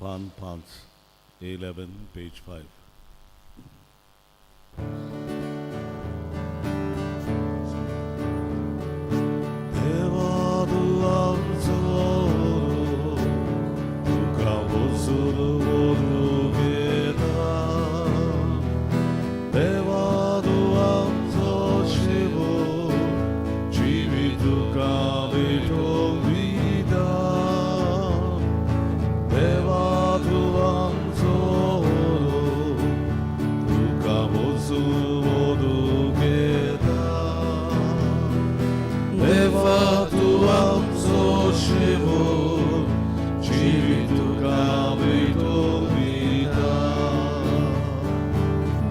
पान 5, 11, पेज 5. देवा तूं आमचो तुका वचून व्हरूंक येता. देवा तूं आमचो शिवो जिवीत तुका भेटोवंक दिता. देवा तूं आमचो तुका वचून व्हरूंक येता. देवा तूं आमचो शिवो जिवीत तुका भेटोवंक दिता.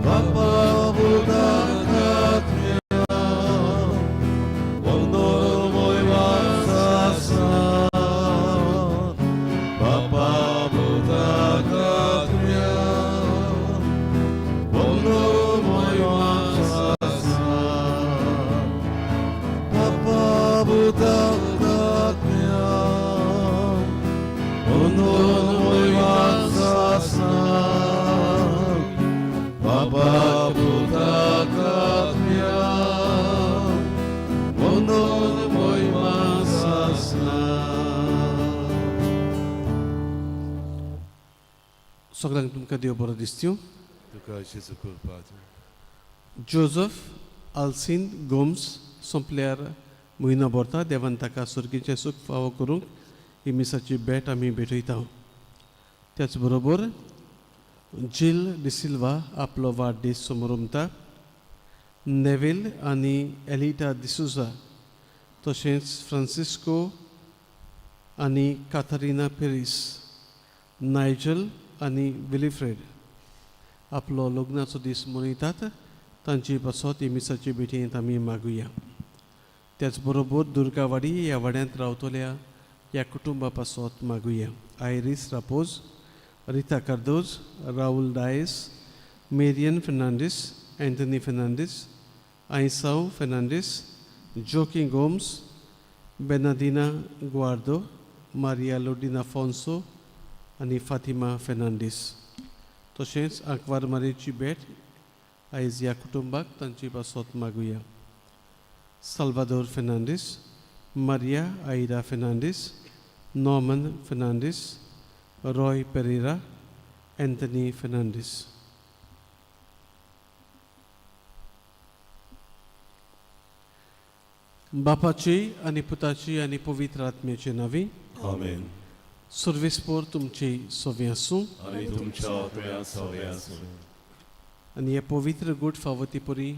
बापा पुताक आत्म्या वंदोर आसा. बापा पुताक आत्म्या वंदोर आसा. बापा पुताक आत्म्या वंदोर आसा. बापा पुताक आत्म्या वंदोर आसा. सगळ्यांक तुमकां देव बरो दिसत्यो. तुका जेजू कृपा. जोजफ आल्सीन गोम्स सोंपल्यार म्हयनो भरता. देवान ताका सुर्गीचें सूख फावो करूंक ही मिसाची भेट आमी भेटयता. त्याच बरोबर जील डिसिल्वा आपलो वाडदीस समरमता. नेवील आनी एलिटा डिसुजा तशेंच फ्रांसिस्को आनी काथरिना पेरीस, नायजल आनी विलिफ्रेड आपलो लग्नाचो दीस मनयतात. तांची पासत ही मिसाची भेटींत आमी मागुया. त्याच बरोबर दुर्गावाडी ह्या वाड्यांत रावतल्या ह्या कुटुंबा पासत मागुया: आयरीस रापोज, रिता कार्दोज, राहुल डायस, मेरियन फेर्नांडीस, एंथनी फेर्नांडीस, आयसाव फेर्नांडीस, जोकी गोम्स, बेनादिना गुआर्दो, मारिया लोडिना फोन्सो आनी फातिमा फेर्नांडीस. तशेंच आंकवार मारयेची भेट आयज ह्या कुटुंबाक तांची पासत मागुया: साल्वादोर फेर्नांडीस, मारिया आयडा फेर्नांडीस, नॉर्मन फेर्नांडीस, रॉय पेरेरा, एंथनी फेर्नांडीस. बापाची आनी पुताची आनी पवित्र आत्म्याचे नांवी. आमेन. सर्वेस्पोर तुमची सोवी आसूं. आनी तुमच्या आत्म्या सवे आसूं. आनी हे पवित्र गूट फावो ती परी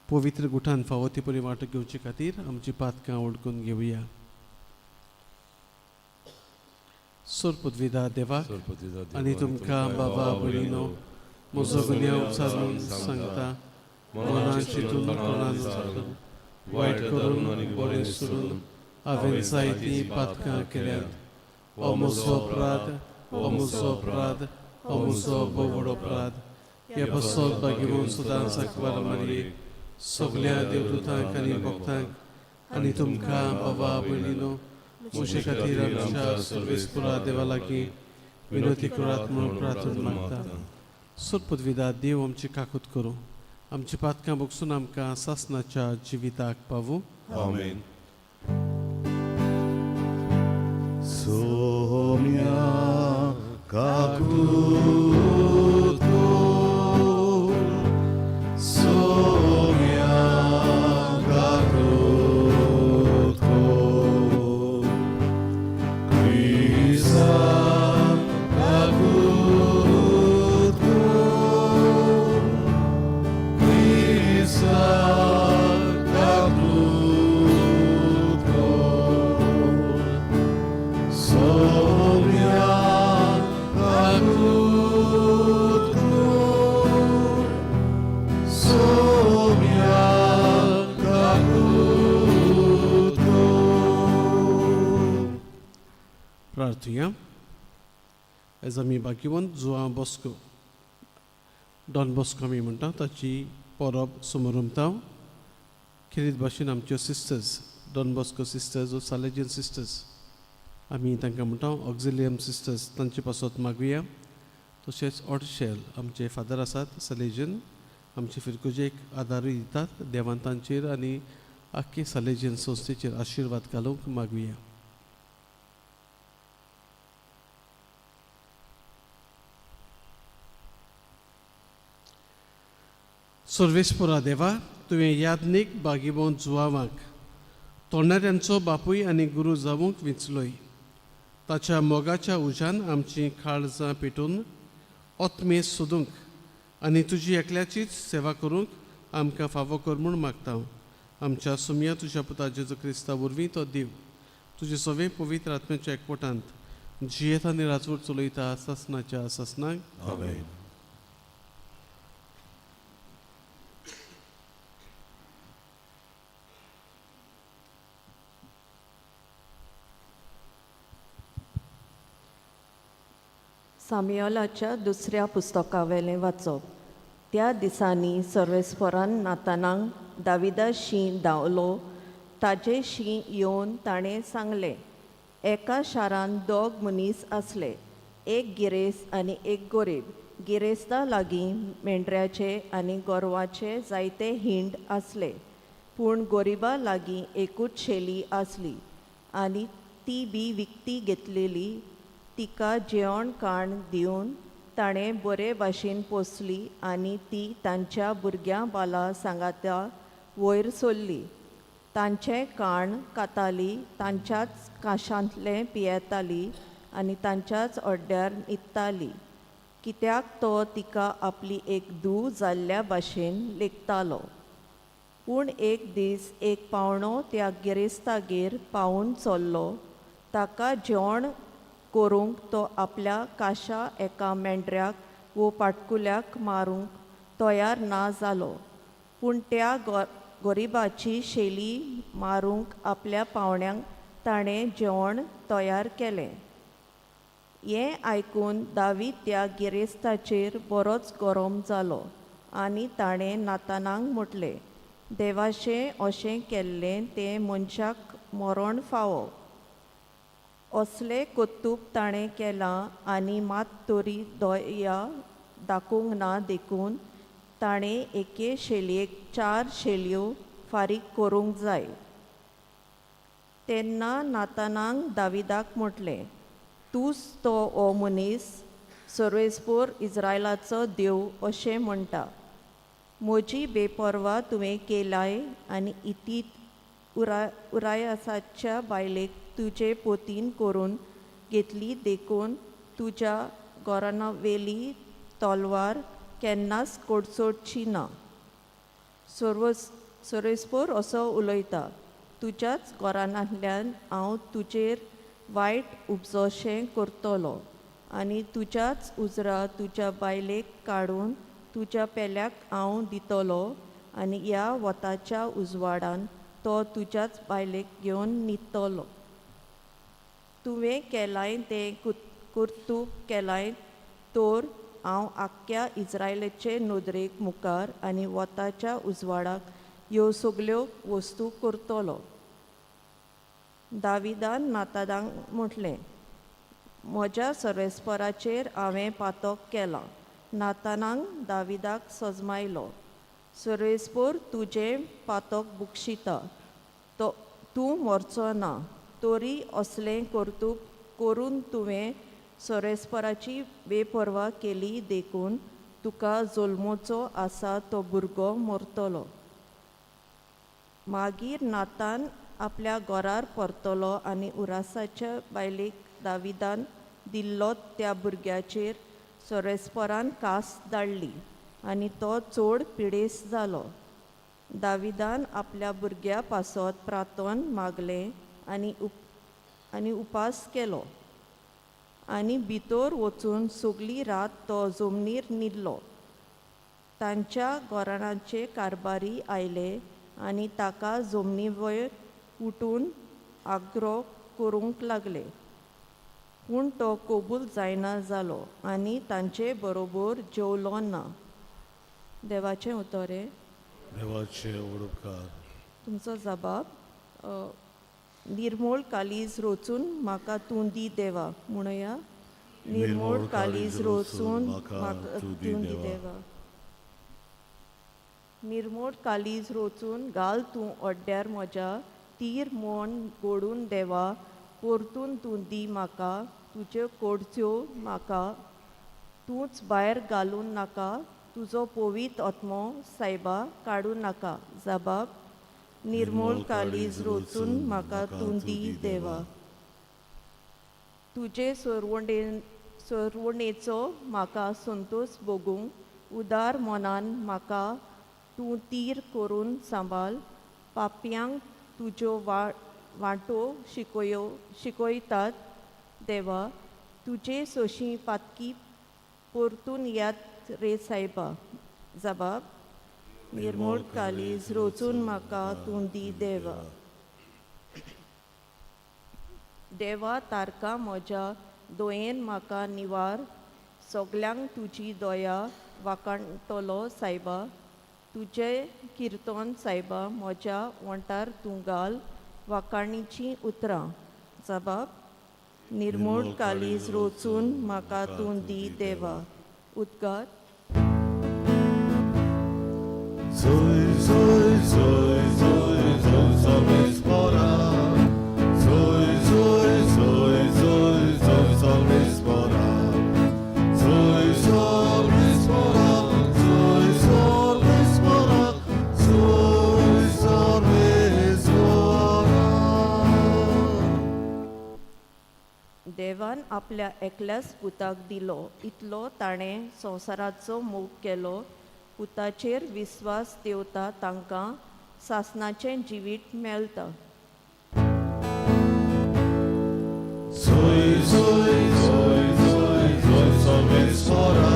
पवित्र गुठान फावो ती परी वांटो घेवचे खातीर आमची पातकां वळखून घेवया. सोरपुदविदा देवा आनी तुमकां बाबा भयणीनो म्हजो गुन्यांव उचारून सांगता. मनान चिंतून, तोंडान उचारून, वायट करून आनी बरें सोडून हांवें जायतीं पातकां केल्यात. हो म्हजो अपराध, हो म्हजो अपराध, हो म्हजो भोव व्हड अपराध. हे पासत भाग्यवंत सदांच आंकवार मारये, सगल्या देवदूतांक आनी भक्तांक आनी तुमकां बाबा भयणीनो म्हजे खातीर आमच्या सर्वेस्पुरा देवा लागीं विनवती करात म्हणून प्रार्थना मागता. सोरपुदविदा देव आमची काकूत करूं, आमची पातकां भोगसून आमकां सासनाच्या जिविताक पावूं. आमेन. सोम्या काकूत कर, सोम्या काकूत कर, क्रिस्ता काकूत कर, क्रिस्ता काकूत कर, सोम्या काकूत कर, सोम्या काकूत कर. प्रार्थुया. एज आमी भाग्यवंत जुआंव बॉस्को, डॉन बॉस्को आमी म्हणटा, ताची परब समरमता. खेरीत भाशेन आमच्यो सिस्टर्स, डॉन बॉस्को सिस्टर्स वो सालेजियन सिस्टर्स आमी तांकां म्हणटा ऑक्झिलियम सिस्टर्स तांचे पासत मागुया. तशेंच ऑडशेल आमचे फादर आसात सलेजन आमचे फिरगुजेक आदारूय दितात. देवान तांचेर आनी आख्खे सलेजन संस्थेचेर आशिर्वाद घालूंक मागुया. सर्वेस्पोरा देवा, तुवें याज्ञीक बागिबोन जुवावाक तोणाऱ्यांचो बापूय आनी गुरू जावंक विंचलोय. ताच्या मोगाच्या उज्यान आमची काळजां पेटून ओतमे सोदूंक आनी तुजी एकल्याचीच सेवा करूंक आमकां फावो कर म्हूण मागता. आमच्या सुमया तुज्या पुता जेजू क्रिस्ता वरवीं तो दिव तुजे सगळे पवित्र आत्म्याच्या एकवटांत जियेता आनी राजवट चलयता सासनाच्या सासनाक. आमेन. सामियोलाच्या दुसऱ्या पुस्तकावेलें वाचप. त्या दिसांनी सर्वेस्परान नातानाक दाविदाशी धांवलो. ताजेशी येवन ताणें सांगलें, एका शारांत दोग मनीस आसले, एक गिरेस्त आनी एक गोरीब. गिरेस्ता लागीं मेंढऱ्याचे आनी गोरवाचे जायते हिंड आसले, पूण गोरिबा लागीं एकूच शेली आसली आनी ती बी विकती घेतलेली. तिका जेवण खाण दिवन ताणें बरे भाशेन पोसली आनी ती तांच्या भुरग्यां बाला सांगाता वयर सरली. तांचें काण काताली, तांच्याच काशांतलें पियेताली आनी तांच्याच अड्ड्यार न्हिदताली, कित्याक तो तिका आपली एक धूव जाल्ल्या भाशेन लेखतालो. पूण एक दीस एक पावणो त्या गिरेस्तागेर पावून चल्लो. ताका जेवण करूंक तो आपल्या काशा एका मेंढऱ्याक वो पाटकुल्याक मारूंक तयार ना जालो, पूण त्या गोरिबाची शेली मारूंक आपल्या पावण्यांक ताणें जेवण तयार केलें. हें आयकून दावीद त्या गिरेस्ताचेर बरोच गरम जालो आनी ताणें नातानाक म्हटलें, देवाशें अशें केल्लें तें मनशाक मरण फावो. असलें कर्तूब ताणें केलां आनी मात तरी दया दाखोवंक ना, देखून ताणें एके शेलयेक 4 शेलयो फारीक करूंक जाय. तेन्ना नातानाक दाविदाक म्हटलें, तूंच तो हो मनीस, सर्वेस्पोर इज्रायलाचो देव अशें म्हणटा, म्हजी बेपर्वा तुवें केलाय आनी इतीत उरायासाच्या बायलेक तुजे पोतीन करून घेतली, देखून तुज्या गोरानावेली तलवार केन्नाच कोडसोडची ना. सर्वेस्पोर असो उलयता, तुज्याच गोरानांतल्यान हांव तुजेर वायट उपजोशें करतलो आनी तुज्याच उजरा तुज्या बायलेक काडून तुज्या पेल्याक हांव दितलो आनी ह्या वताच्या उजवाडान तो तुज्याच बायलेक घेवन न्हिदतलो. तुवें केलाय तें कर्तूब केलाय तर हांव आख्ख्या इज्रायलाचे नदरेक मुखार आनी वताच्या उजवाडाक ह्यो सगल्यो वस्तू करतलो. दाविदान नातादांक म्हटलें, म्हज्या सर्वेस्पराचेर हांवें पातक केलां. नातानाक दाविदाक सजमायलो, सर्वेस्पोर तुजें पातक बुक्षिता, तो तूं मरचो ना. तरी असलें कर्तूब करून तुवें सर्वेस्पराची बेपर्वा केली, देखून तुका जल्मोचो आसा तो भुरगो मरतलो. मागीर नातान आपल्या घरार परतलो आनी उरासाच्या बायलेक दाविदान दिल्लो त्या भुरग्याचेर सर्वेस्परान कास धाडली आनी तो चड पिडेस्त जालो. दाविदान आपल्या भुरग्या पासत प्रार्थन मागलें आनी उपास केलो आनी भितर वचून सगली रात तो जमनीर न्हिदलो. तांच्या घराण्याचे कारभारी आयले आनी ताका जमनी वयर उठून आग्रो करूंक लागले, पूण तो कबूल जायना जालो आनी तांचे बरोबर जेवलो ना. देवाचें उतर हें. देवाचे उपकार. तुमचो जबाब. निर्मोळ काळीज रोचून म्हाका तूं दी देवा. म्हणया, निर्मोळ काळीज रोचून म्हाका तूं दी देवा. निर्मोळ काळीज रोचून घाल तूं ओड्ड्यार म्हज्या, तीर म्हण गोडून देवा. परतून तूं दी म्हाका तुज्यो कोडच्यो म्हाका, तूंच भायर घालून नाका. तुजो पवीत आत्मो सायबा काडूं नाका. जबाब, निर्मोळ काळीज रोचून म्हाका तूं दी देवा. तुजे सरवणेचो म्हाका संतोश भोगूंक, उदार मनान म्हाका तूं तीर करून सांबाळ. पापयांक तुज्यो वांटो शिकयतात देवा. तुजे सोशी पातकी परतून याद रे सायबा. जबाब, निर्मोळ काळीज रोचून म्हाका तूं दी देवा. देवा तारका म्हज्या दोयेन म्हाका निवार, सगल्यांक तुजी दया वाखाणटलो सायबा. तुजें किर्तन सायबा म्हज्या वंठार तूं घाल वाखाणीचीं उतरां. जबाब, निर्मोळ काळीज रोचून म्हाका तूं दी देवा. उद्गार. Zoe, Zoe, Zoe, Zoe, Zoe, Salvespora. Zoe, Zoe, Zoe, Zoe, Zoe, Salvespora. Zoe, Salvespora. Zoe, Salvespora. Zoe, Salvespora. देवान आपल्या एकल्याच पुताक दिलो, इतलो ताणें संवसाराचो मोग केलो. पुताचेर विस्वास देवता तांकां सासणाचें जिवीत मेळटा. Zoe, Zoe, Zoe, Zoe, Zoe, Salvespora.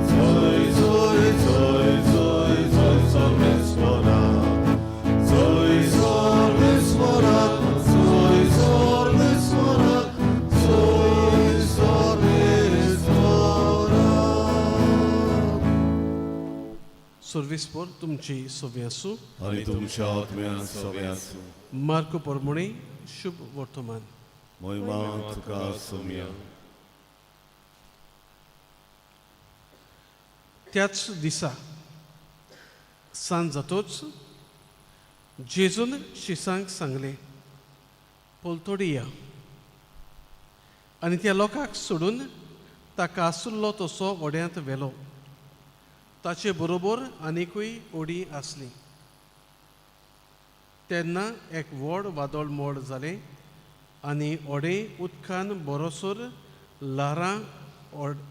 Zoe, Zoe, Zoe, Zoe, Zoe, Salvespora. Zoe, Salvespora. Zoe, Salvespora. Zoe, Salvespora. सर्वेस्पोर तुमची सोबी आसूं. आनी तुमच्या आत्म्यान सोबी आसूं. मार्को परमणे शुभ वर्तमान. महिमा तुका सोम्या. त्याच दिसा सांज जातोच जेजून शिसांक सांगलें, पलतोडी या. आनी त्या लोकांक सोडून ताका आसुल्लो तसो व्हड्यांत व्हेलो. ताचे बरोबर आनिकूय ओडी आसली. तेन्ना एक व्हड वादळ मोड जालें आनी व्हडें उदकान बरोसर ल्हारां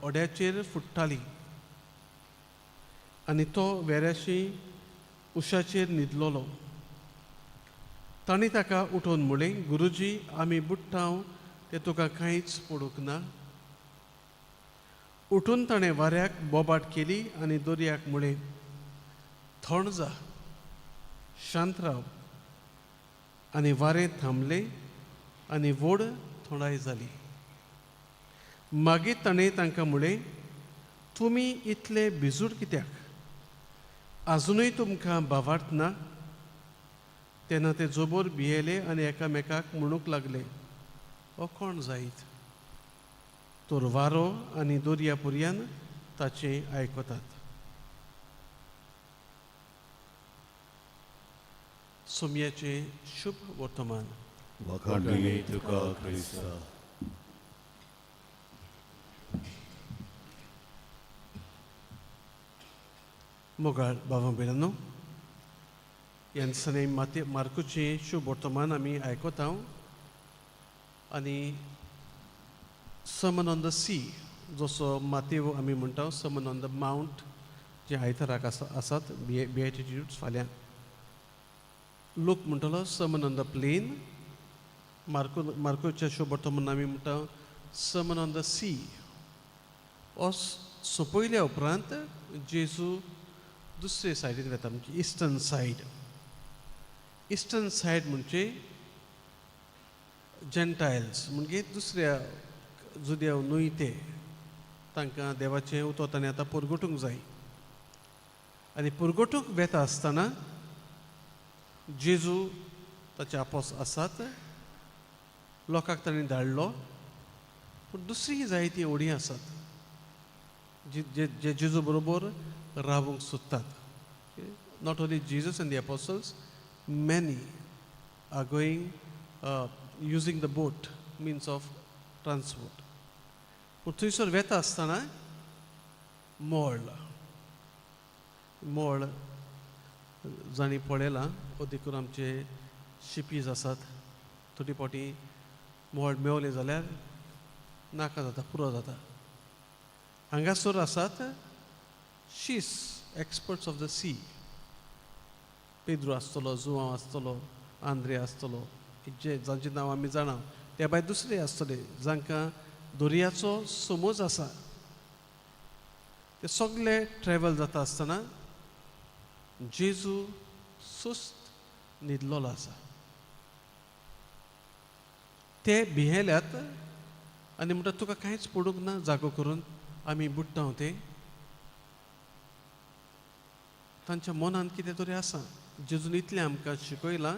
ओड्याचेर फुट्टालीं आनी तो वेऱ्याशी उशाचेर न्हिदलोलो. तांणी ताका उठोवन म्हणलें, गुरुजी, आमी बुडटाव तें तुका कांयच पडूंक ना? उठून ताणें वाऱ्याक बोबाट केली आनी दर्याक म्हणलें, थंड जा, शांत राव. आनी वारें थांबलें आनी व्हड थंडाय जाली. मागीर ताणें तांकां म्हणलें, तुमी इतले भिजूड कित्याक? आजुनूय तुमकां भावार्थ ना? तेन्ना ते जोबोर भियेले आनी एकामेकाक म्हणूंक लागले, हो कोण जायत तर वारो आनी दर्या पुरयान ताचें आयकतात? सोमयाचें शुभ वर्तमान. वाखाणणी तुका क्रिस्ता. मोगाळ भावा भयणांनो, ह्या दिसांनी माते मार्कुचें शुभ वर्तमान आमी आयकता आनी सर्मन ऑन the C जसो मातेव आमी म्हणटा, सर्मन ऑन the mount जे आयताराक आसा आसात बिएटिट्यूड्स फाल्यां. लोक म्हणटलो सर्मन ऑन the plane. मार्कोच्या शुभ वर्तमान आमी म्हणटा सर्मन ऑन the C. हो सोंपयल्या उपरांत जेजू दुसरे सायडीन वता, म्हणजे इस्टर्न सायड. इस्टर्न सायड म्हणजे जेंटायल्स, म्हणजे दुसऱ्या जुद्याव न्हय ते. तांकां देवाचें उतर ताणें आतां पुरगोटूंक जाय. आनी पुरगोटूंक वेता आसतना जेजू ताचे आपोस आसात, लोकांक ताणें धाडलो, पूण दुसरी जायतीं होडी आसात जे जे जेजू बरोबर रावूंक सोदतात. Not only Jesus and the apostles, many are going using the boat means of transport. पूण थंयसर वेता आसतना मोळ मोळ जांणी पळयलां, देखून आमचे शिपीज आसात, थोडी फावटी मोळ मेवलें जाल्यार नाका जाता, पुरो जाता. हांगासर आसात शीस, experts of the C. Pedro आसतलो, जुवांव आसतलो, आंद्रे आसतलो, जे जांचें नांव आमी जाणा. त्या भायर दुसरे आसतले जांकां दर्याचो समज आसा. ते सगळे ट्रॅवल जाता आसतना जेजू सुस्त न्हिदलेलो आसा. ते भियेल्यात आनी म्हणटा, तुका कांयच पडूंक ना जागो करून, आमी बुडटा. ते तांच्या मनांत कितें तरी आसा. जेजून इतलें आमकां शिकयलां,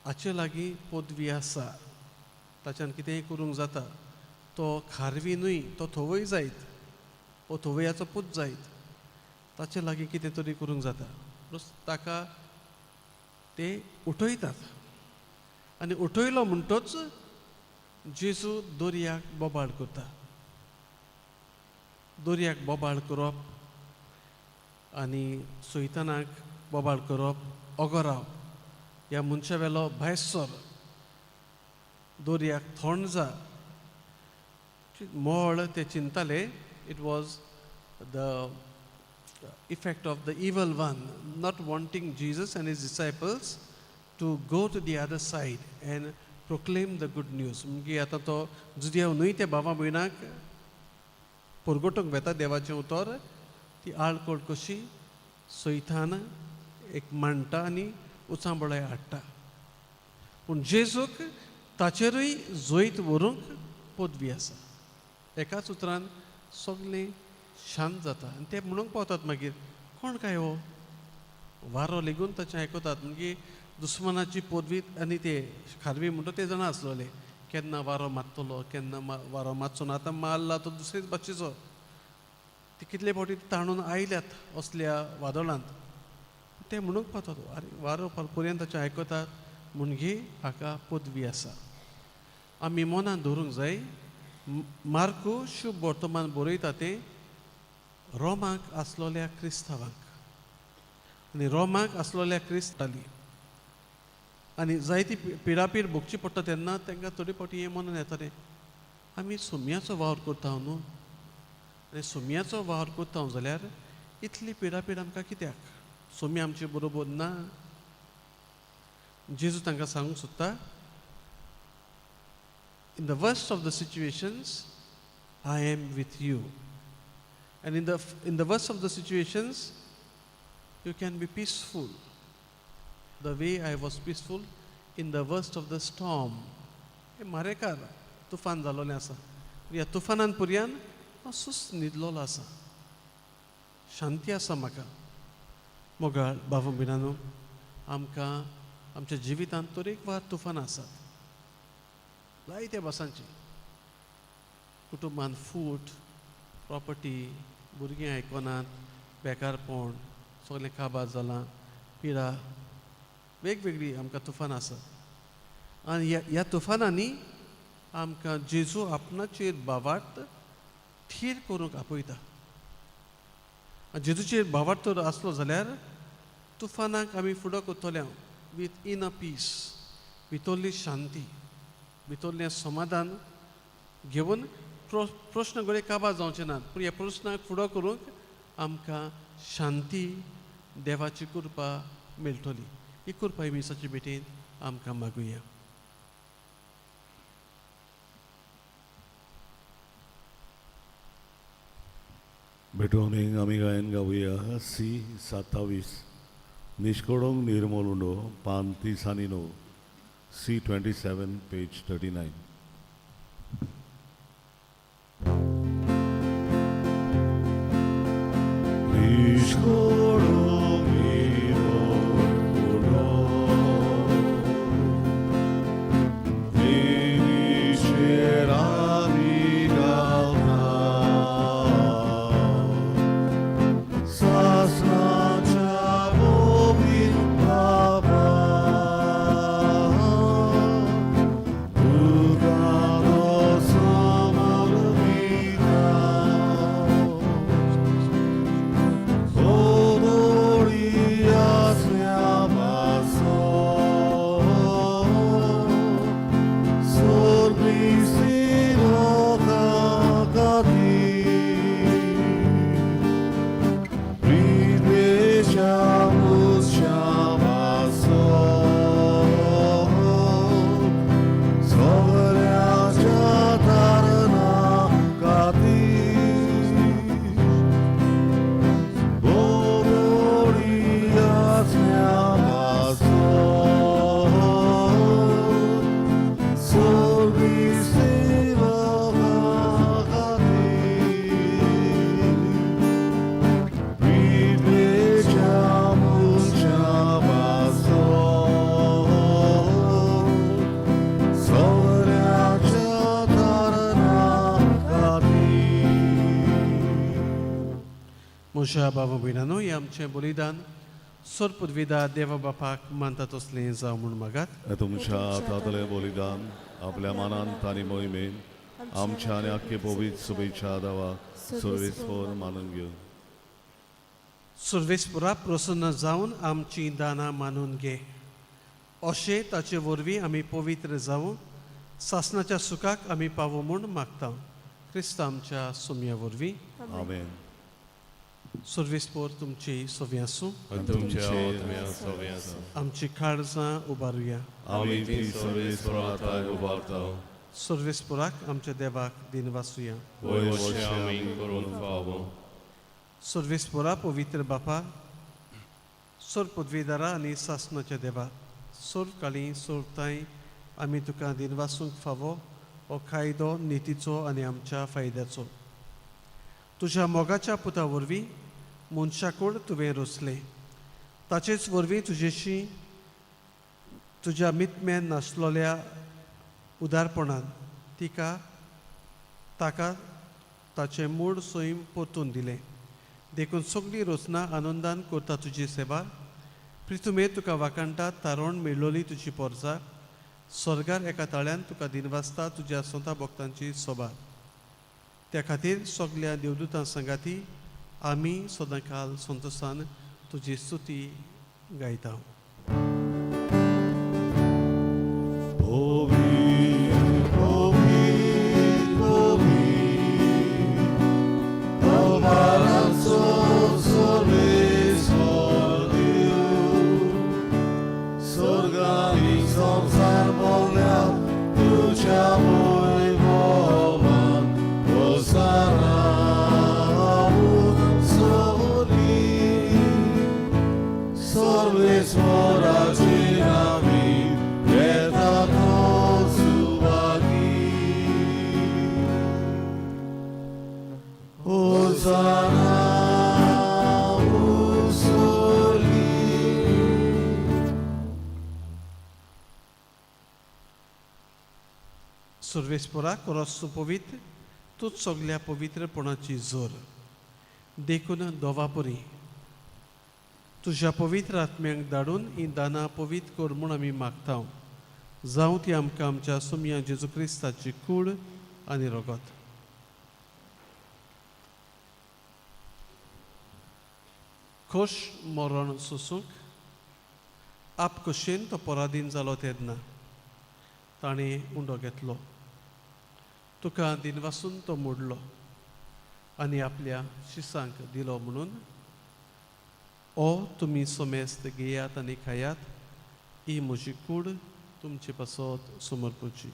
हाचे लागीं पदवी आसा, ताच्यान कितेंय करूंक जाता. तो खारवी न्हय, तो थवय जायत, वो थवयाचो पूत जायत, ताचे लागीं कितें तरी करूंक जाता. ताका ते उठयतात आनी उठयलो म्हणटच जेजू दर्याक बोबाळ करता. दर्याक बोबाळ करप आनी सैतानाक बोबाळ करप, ओगोराव ह्या मनशा वेलो भायर सर, दर्याक थंड जा. मोळ ते चिंताले, it was the effect of the evil one not wanting Jesus and his disciples to go to the other side and proclaim the good news. मागीर आतां तो जुदयाव न्हय त्या बाबा भयणाक परगटूंक वेता देवाचें उतर, ती आळकोट कशी सैतान एक मांडटा आनी उचांबळाय हाडटा. पूण जेजूक ताचेरूय जैत व्हरूंक पदवी आसा. एकाच उतरान सगळें शांत जाता आनी ते म्हणूंक पावतात मागीर, कोण काय हो, वारो लेगून ताचें आयकतात. मागीर दुस्मानाची पदवी आनी ते खारवी म्हणटा ते जाणा आसलोले, केन्ना वारो मारतलो, केन्ना वारो मारचो ना. आतां मारला तो दुसरेच भाशेचो. ते कितले फावटी ताणून आयल्यात असल्या वादळांत. ते म्हणूंक पावतात, आरे वारो पर्यंत ताचें आयकतात, म्हणगे हाका पदवी आसा. आमी मनान दवरूंक जाय, मार्कू शुभ वर्तमान बरयता तें रोमाक आसलोल्या क्रिस्तांवांक आनी रोमाक आसलोल्या क्रिस्ताली आनी जायती पिडापीड भोगची पडटा तेन्ना तांकां थोडे फावटी हें मनान येतालें, आमी सोम्याचो वावर करता न्हू, आनी सोम्याचो वावर करता जाल्यार इतली पिडापीड आमकां कित्याक, सोमी आमचे बरोबर ना. जेजू तांकां सांगूंक सोदता, in the worst of the situations I am with you, and in the worst of the situations you can be peaceful the way I was peaceful in the worst of the storm. हे मारेकार तुफान जालोलें आसा, ह्या तुफानान पुरयान हांव सुस्त न्हिदलोलो आसा, शांती आसा म्हाका. मोगाळ बाबा भयणांनो, आमकां आमच्या जिवितांत तरेकवार तुफान आसात, जायत्या भासांची. कुटुंबान फूट, प्रॉपर्टी, भुरगीं आयकनात, बेकारपण, सगळें काबार जालां, पिडा, वेगवेगळी आमकां तुफान आसात. आनी ह्या तुफानांनी आमकां जेजू आपणाचेर भावार्थ थीर करूंक आपयता. जेजूचेर भावार्थ तर आसलो जाल्यार तुफानाक आमी फुडो करतले वीथ इन अ पीस, भितरली शांती, भितरलें समाधान घेवन प्रश्न घडये काबार जावचे नात, पूण ह्या प्रश्नाक फुडो करूंक आमकां शांती, देवाची कृपा मेळटली. ही कृपा मिसाचे भेटेंत आमकां मागुया. भेटवणीक आमी गायन गावया सी 27, निष्कडोंग निर्मोल उंडो, पान 39, C 27, page 39. निष्कडोंग निर्मोल उंडो. म्हज्या बाबा भयणानो, हें आमचें बलिदान सोरपुदविदा देवा बापाक मानता तसलें जावं म्हूण मागात. तुमच्या हातांतलें बलिदान आपल्या मनान आनी मोहिमेन आमच्या आनी आख्खे पवित्र शुभेच्छा दावा सर्वेस्पर मानून घेवन. सर्वेस्परा प्रसन्न जावन आमची दानां मानून घे, अशें ताचे वरवीं आमी पवित्र जावं, सासणाच्या सुखाक आमी पावो म्हूण मागता, क्रिस्त आमच्या सोम्या वरवीं. आमेन. सर्वेस्पर तुमची सोवी आसूं. आनी तुमच्या आत्म्या सवे आसूं. आमची काळजां उबारुया. आमी ती सर्वेस्परा थाय उबारता. सर्वेस्पराक आमच्या देवाक दिनवासुया. वय अशें आमी करूंक फावो. सर्वेस्परा पवित्र बापा, सोर पदवीदारा आनी सासणाच्या देवा, सोर काळी सोरताय आमी तुका दिनवासूंक फावो हो कायदो नितीचो आनी आमच्या फायद्याचो. तुज्या मोगाच्या पुता वरवीं मनशाकूड तुवें रोसलें, ताचेच वरवीं तुजेशी तुज्या मितमेन नासलोल्या उदारपणान तिका ताका ताचें मूळ सैम परतून दिलें. देखून सगळी रचना आनंदान करता तुजी सेवा. प्रितुमे तुका वाखाणटा तारण मेळ्ळोली तुजी पोरसा, स्वर्गार एका ताळ्यान तुका दिनवासता तुज्या स्वता भक्तांची सोबा. त्या खातीर सगल्या देवदूतां सांगाती आमी सदांकाल संतोसान तुजी स्तुती गायता. संसार बोल्या तुझ्या वैभवान होसाना उत्सवली सर्वेश्वराची नामी येता तो सुवागी. होसाना उत्सवली. सर्वेस्परा कोरस पवित्र तूंच सगल्या पवित्रपणाची जोर, देखून दोवापरी तुज्या पवित्र आत्म्यांक धाडून ही दानां पवित्र कर म्हूण आमी मागता. जावं ती आमकां आमच्या सोमया जेजू क्रिस्ताची कूड आनी रगत. खोश मरण सोसूंक आपखोशेन तो पराधीन जालो तेन्ना ताणें उंडो घेतलो, तुका दिनवासून तो मोडलो आनी आपल्या शिसांक दिलो म्हणून, ओ तुमी सोमेस्त घेयात आनी खायात, ही म्हजी कूड तुमचे पासत समर्पूची.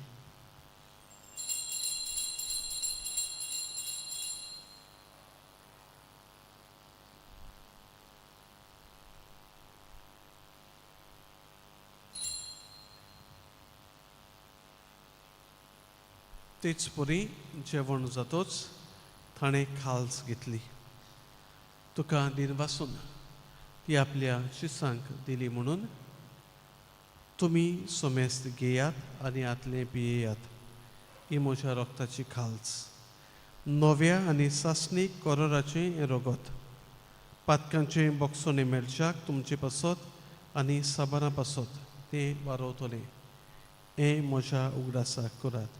तेच परी जेवण जातोच ताणें खाल्स घेतली, तुका दिनवासून ती आपल्या शिसांक दिली म्हणून, तुमी सोमेस्त घेयात आनी आतलें पियेयात, ही म्हज्या रक्ताची खाल्स, नव्या आनी सासणीक करोराचें हें रगत, पातकांचें बोगसोणें मेळच्याक तुमचे पासत आनी साबारां पासत तें वारोवतलें. हें म्हज्या उगडासाक करात.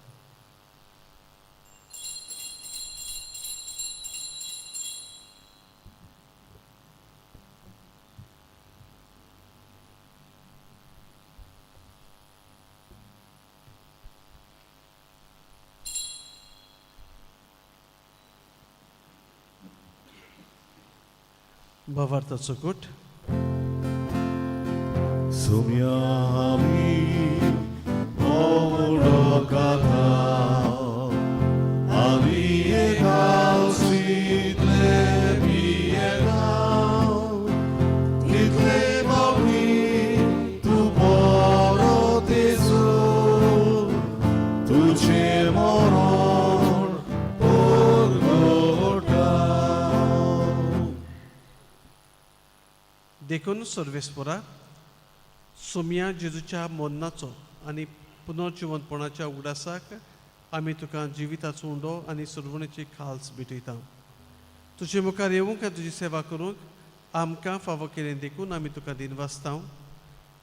भावार्थाचो कूट. सुम्यामी ओडो कथा आमी एकावशीतले पियेता तितले बाबी तूं परत येसू तुजें मरण परगटा. देखून सर्वेस्परा सोमया जेजूच्या मरणाचो आनी पुनर्जिवंतपणाच्या उगडासाक आमी तुका जिविताचो उंडो आनी सुरवणेची खाल्स भेटयता. तुजे मुखार येवंक आनी तुजी सेवा करूंक आमकां फावो केलें देखून आमी तुका दिनवासता.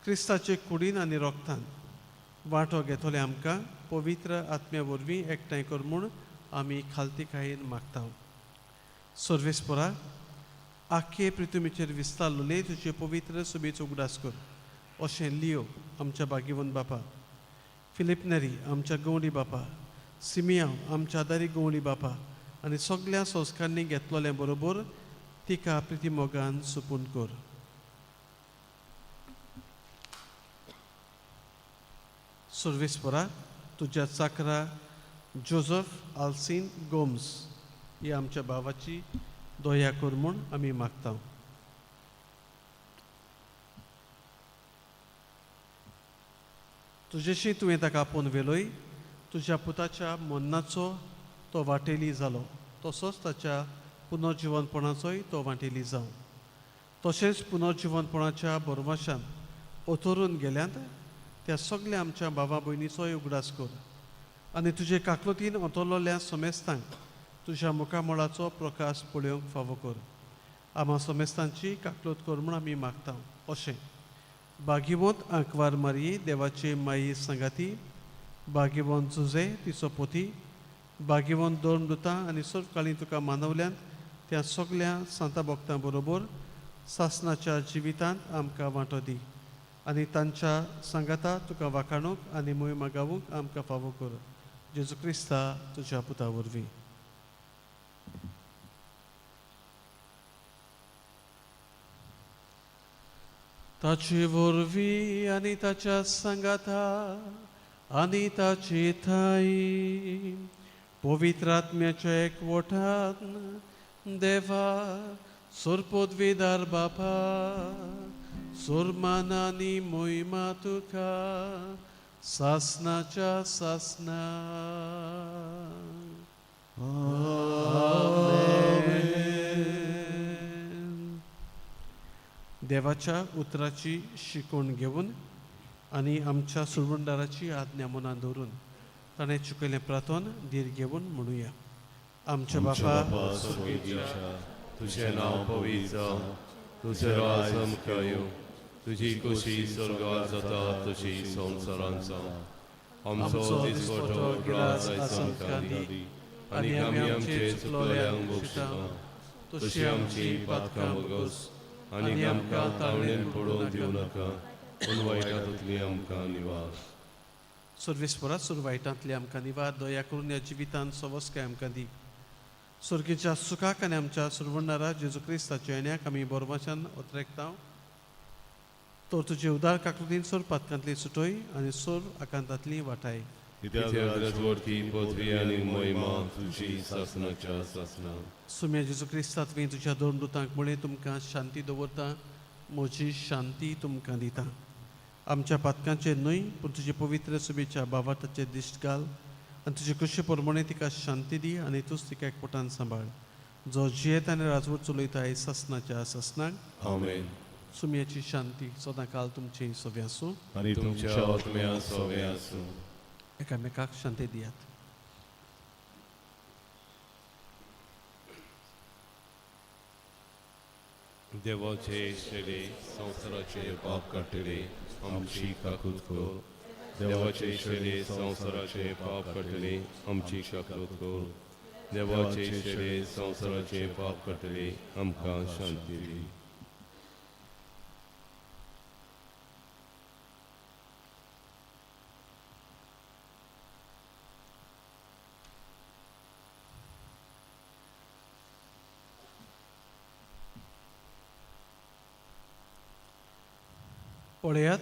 क्रिस्ताचे कुडीन आनी रोगतान वांटो घेतले आमकां पवित्र आत्म्या वरवीं एकठांय कर म्हूण आमी खालतीकायेन मागता. सर्वेस्परा आख्खे पृथ्वीचेर विस्तारलेले तुजे पवित्र सुबेचो उगडास कर अशें लियो आमच्या बागेवन बापा, फिलीप नेरी आमच्या गवंडी बापा, सिमियांव आमच्या आदारी गवंडी बापा आनी सगळ्या संस्कारांनी घेतलोल्या बरोबर तिका प्रिती मोगान सुपून कर. सर्वेस्परा तुज्या चाकरा जोजफ आल्सीन गोम्स ही आमच्या भावाची दया कर म्हूण आमी मागता. तुजेशी तुवें ताका आपोवन व्हेलोय, तुज्या पुताच्या मरणाचो तो वाटेली जालो, तसोच ताच्या पुनर्जिवनपणाचोय तो वांटेली जावं. तशेंच पुनर्जिवनपणाच्या भरवशान ओथरून गेल्यांत त्या सगल्या आमच्या भावा भयणीचोय उगडास कर आनी तुजे काकलुतीन ओतरलोल्या समेस्तांक तुज्या मुखामळाचो प्रकाश पळोवंक फावो कर. आमा समेस्तांची काकलूत कर म्हूण आमी मागता. अशें बागिवंत आंकवार मारये देवाचे माई सांगाती, बागिवंत जुजे तिचो पोती, बागिवंत दोन दुतां आनी सर्वकाळी तुका मानवल्यांत त्या सगल्या सांता भक्तां बरोबर सासनाच्या जिवितांत आमकां वांटो दी आनी तांच्या सांगाता तुका वाखाणूंक आनी मोहिमा गावूंक आमकां फावो कर. जेजू क्रिस्ता तुज्या पुता वरवीं. ताचे वरवीं आनी ताच्या सांगाता आनी ताचे ठाई पवित्र आत्म्याच्या एकवटान देवा सोरपोदवेदार बापा सोरमानानी मोहिमा तुका सासनाच्या सासना. आमेन. देवाच्या उतराची शिकवण घेवन आनी आमच्या सुरवंडाराची आज्ञा मनान दवरून ताणें चुकयलें प्रार्थन धीर घेवन म्हणुया. आमच्या बापा स्वर्गीच्या, तुझें नांव पवित्र जावं, तुजें राज आमकां येवं, तुजी खोशी स्वर्गार जाता तशी संवसारांत जावं. आमचो दिसवटो ग्रास आयज आमकां दी आनी आमी आमचे चुकलोल्यांक बक्षिता तशी आमची पातकां बगस आनी आमकां तावणेन पडोवन दिवं नाका, पूण वायटांतली आमकां निवार. सर्वेस्परा सुर वायटांतली आमकां निवार, दया करून ह्या जिवितांत सवस्काय आमकां दी. स्वर्गीच्या सुखाक आनी आमच्या सुरवणारा जेजू क्रिस्ताच्या येण्याक आमी बोरवाच्यान ओतरेकता. तर तुजे उदार काकलुतीन सोर पातकांतली सुटोय आनी सोर आकांतांतली वाटाय. कित्याक राजवटी पदवी आनी महिमा तुजी सासनाच्या सासना. सुम्या जेजू क्रिस्ता तुवें तुज्या दोन दुतांक म्हळें, तुमकां शांती दवरता, म्हजी शांती तुमकां दिता. आमच्या पातकांचेर न्हय पूण तुजे पवित्र सुबेच्या बावाटाचेर दिश्ट घाल आनी तुजे कुशी प्रमाणे तिका शांती दी आनी तूंच तिका एकपटान सांबाळ, जो जियेत आनी राजवट चलयता सासनाच्या सासनाक. आमेन. सुम्याची शांती सदांकाल तुमची सवे आसूं आनी तुमच्या तुमच्या आत्म्या सवे आसूं. एकामेकाक शांती दियात. देवाचे शेले संवसाराचे पाप काडटले आमची काकूत कर. देवाचे शेले संवसाराचे पाप काडटले आमची काकूत कर. देवाचे शेले संवसाराचे पाप काडटले आमकां शांती दी. पळयात,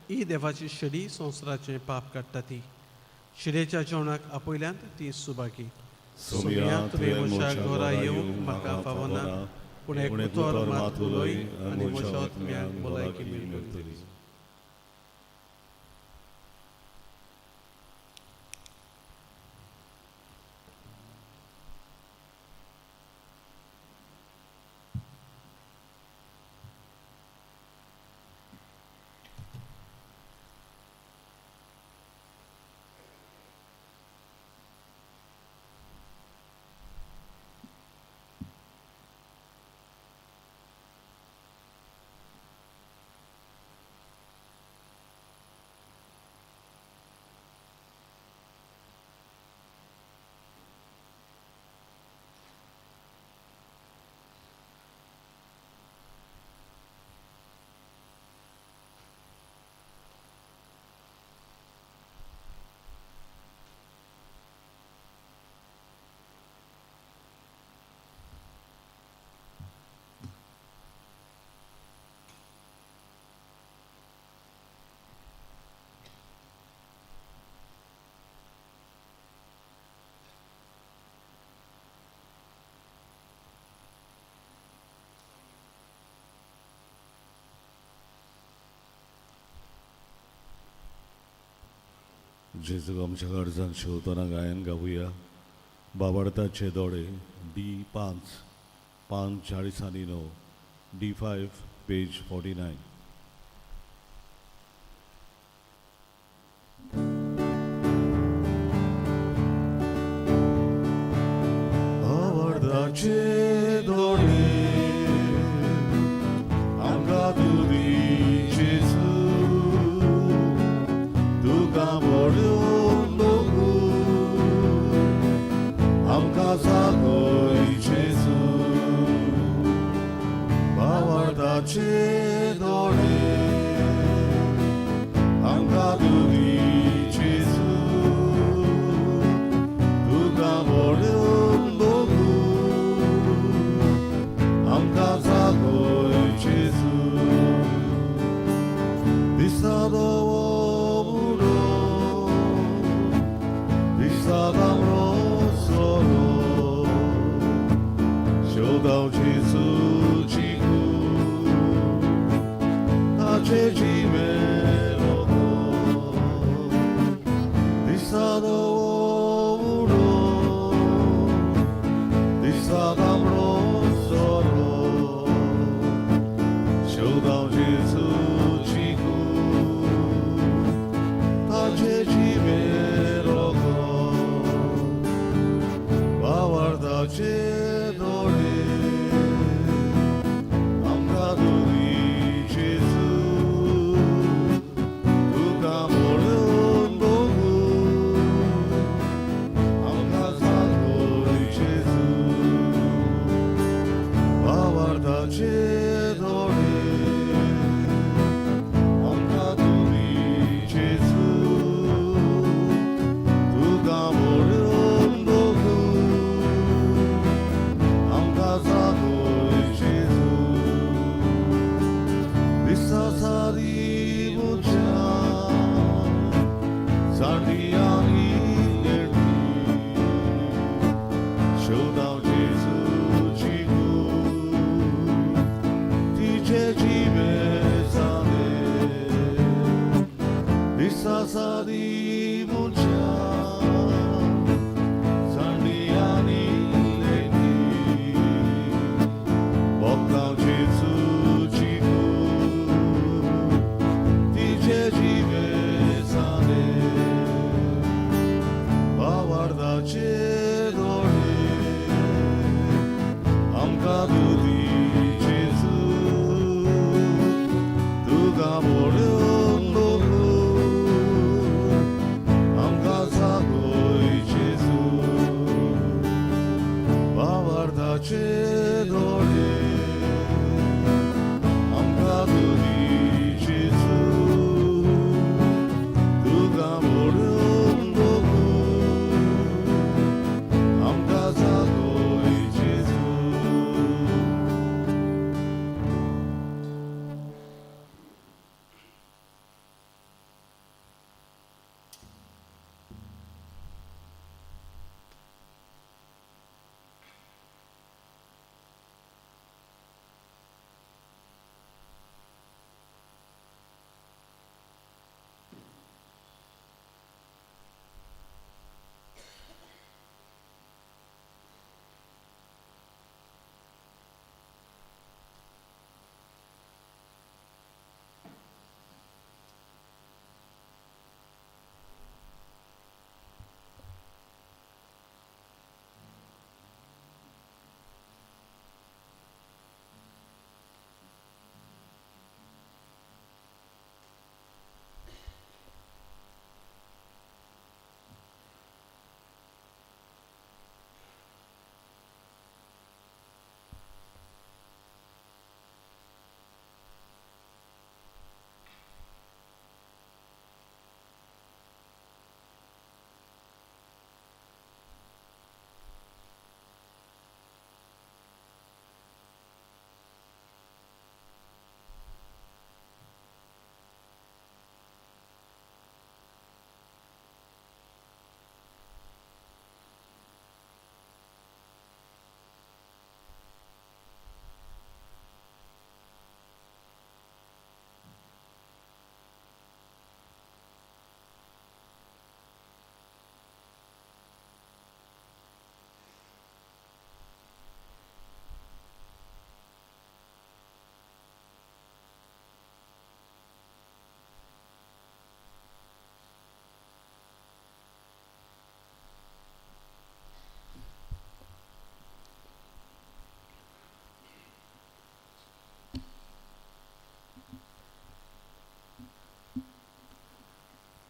ही देवाची शेडी संवसाराचें पाप काडटा ती शिडेच्या जेवणाक आपयल्यांत ती सुभागी. सोम्या तुवें म्हज्या घरा येवंक म्हाका फावना, पूण एक उतर मात उलय आनी म्हज्या आत्म्याक भलायकी मेळटली. जेजूक आमच्या गरजान शिवतना गायन गावया. बाबार्थाचे दोळे डी 5 पान 40 आनी 9, डी 5 पेज 49. आवडताचे दोळे आमकां तूं दी जेजू, तुका पळोवन बघू आमकां जागय जेजू. आवडताचे दोळे आमकां तूं दी जेजू, तुका पळोवन बघू आमकां जागय जेजू. दिसता धवो उडो, दिसता तांबडो सोरो, शेवदाव जेजूची कूड, ताचे जिवे रोगो. दिसता धवो उडो, दिसता तांबडो सोरो, शेवदाव जेजूची कूड, ताचे जिवे रोगो. भावार्थाचे दोळे आमकां तूं दी जेजू, तुका पळोवन बघू आमकां जागय जेजू. भावार्थाचे दोळे आमकां तूं दी जेजू, तुका पळोवन बघू आमकां जागय जेजू. दिसता सादी मनशां सारकी आनी नेणटी, शेवदाव जेजूची कूड, तिचे जिवे जाले. दिसता सादी मनशां सारकी आनी नेणटी, भोगतांव जेजूची कूड, तिचे जिवे जाले. भावार्थाचे दोळे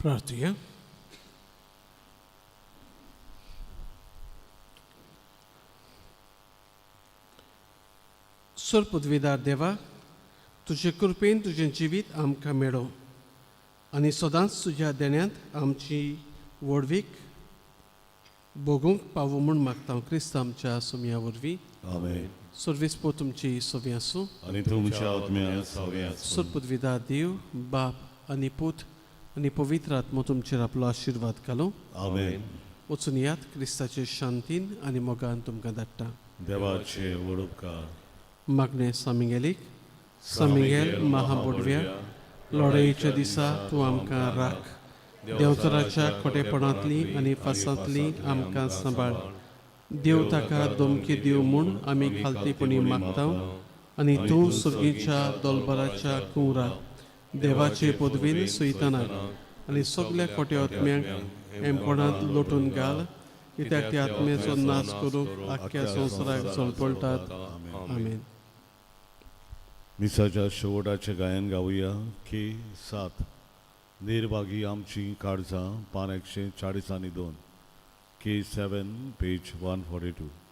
प्रार्थुया. सोरपुदविदार देवा, तुजे कृपेन तुजें जिवीत आमकां मेळो आनी सदांच तुज्या देण्यांत आमची व्हडवीक भोगूंक पावो म्हूण मागता, क्रिस्त आमच्या सोमया वरवीं. आमेन. सर्वीस पो तुमची सोवी आसूं. आनी तुमच्या आत्म्या सवे आसूं. सोरपुदविदार देव बाप आनी पूत आनी पवित्र आत्मो तुमचेर आपलो आशिर्वाद घालूं. आमेन. वचून यात, क्रिस्ताचे शांतीन आनी मोगान तुमकां धाडटा. देवाचे व्हड उपकार. मागणें सामिगेलीक. सामिगेल महाबोडव्या, लढायेच्या दिसा तूं आमकां राख. देंवचाराच्या खोटेपणांतली आनी फासांतली आमकां सांबाळ. देव ताका धमकी दिवं म्हूण आमी खालतीपणी मागता आनी तूं सुगीच्या दोलबराच्या कुंवरा देवाचे पदवीन सुयतानाक आनी सगल्या खोट्या आत्म्यांक एमकोणांत लोटून घाल, कित्याक त्या आत्म्याचो नाश करूंक आख्ख्या संवसाराक जळपळटात. आमेन. मिसाच्या शेवटाचें गायन गावया. के 7, निर्भागी आमची काळजां, पान 142, K 7, page 142.